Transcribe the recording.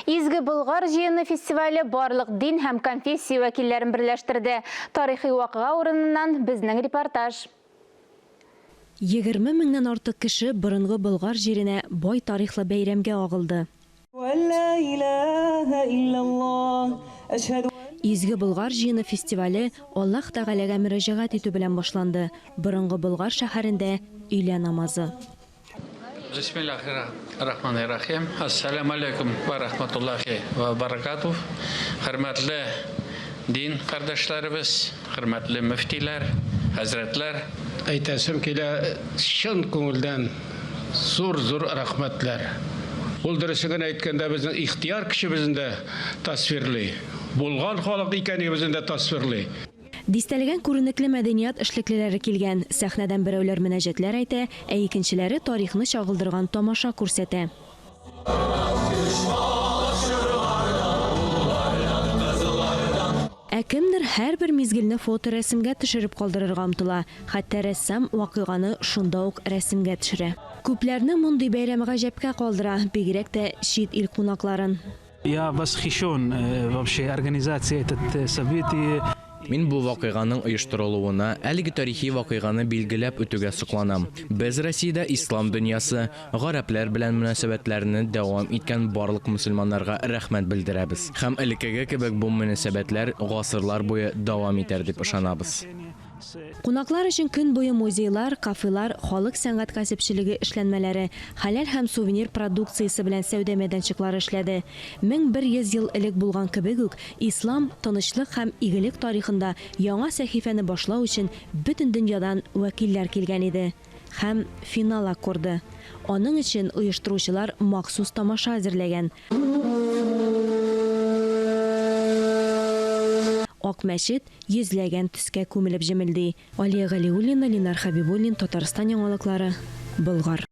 Изге Болгар җыены фестивале барлык дин һәм конфессия вәкилләрен берләштерде. Тарихи вакыйга урыныннан безнең репортаж. 20 меңнән артык кеше борынгы Болгар җиренә бай тарихлы бәйрәмгә агылды. Изге Болгар җыены фестивале Аллаһ Тәгаләгә мөрәҗәгать итү белән башланды, борынгы Болгар шәһәрендә өйлә намазы. Бисмиллахир-рахманир-рахим. Ассаляму алейкум ва рахматуллахи ва баракатух. Хөрмәтле дин кардәшләребез, хөрмәтле мөфтиләр, хәзрәтләр. Әйтәсем килә, чын күңелдән зур-зур рәхмәтләр. Ул дөресен генә әйткәндә безнең ихтыяр көчебезне дә тасвирлый, булган халык икәнлегебезне дә тасвирлый. Дистәләгән күренекле мәдәният эшлеклеләре килгән. Сәхнәдән берәүләр мөнәҗәтләр әйтә, ә икенчеләре тарихны чагылдырган тамаша күрсәтә. Ә кемдер һәрбер мизгелне фоторәсемгә төшереп калдырырга омтыла, хәтта рәссам вакыйганы шунда ук рәсемгә төшерә. Күпләрне мондый бәйрәм гаҗәпкә калдыра, бигрәк тә чит ил кунакларын. Я восхищен вообще организацией этот событие. Мин бу вакыйганың оештырылуына, әлеге тарихи вакыйганы билгеләп үтүгә сокланам. Без Россиядә ислам дөньясы, гарәпләр белән мөнәсәбәтләрне дәвам иткән барлык мөселманнарга рәхмәт белдерәбез. Һәм элеккеге кебек бу мөнәсәбәтләр гасырлар буе дәвам итәр дип ышанабыз. Кунаклар өчен көн буе музейлар, кафелар, халык сәнгать кәсепчелеге эшләнмәләре, хәләл һәм сувенир продукциясе белән сәүдә мәйданчыклары эшләде. 1100 ел элек булган кебек үк, ислам, тынычлык һәм игелек тарихында яңа сәхифәне башлау өчен бөтен дөньядан вәкилләр килгән иде. Һәм финал аккорды. Аның өчен оештыручылар махсус тамаша әзерләгән. Ак мәчет йөзләгән төскә күмелеп җемелди. Алия Галиуллина, Ленар Хәбибуллин, Татарстан яңалыклары, Болгар.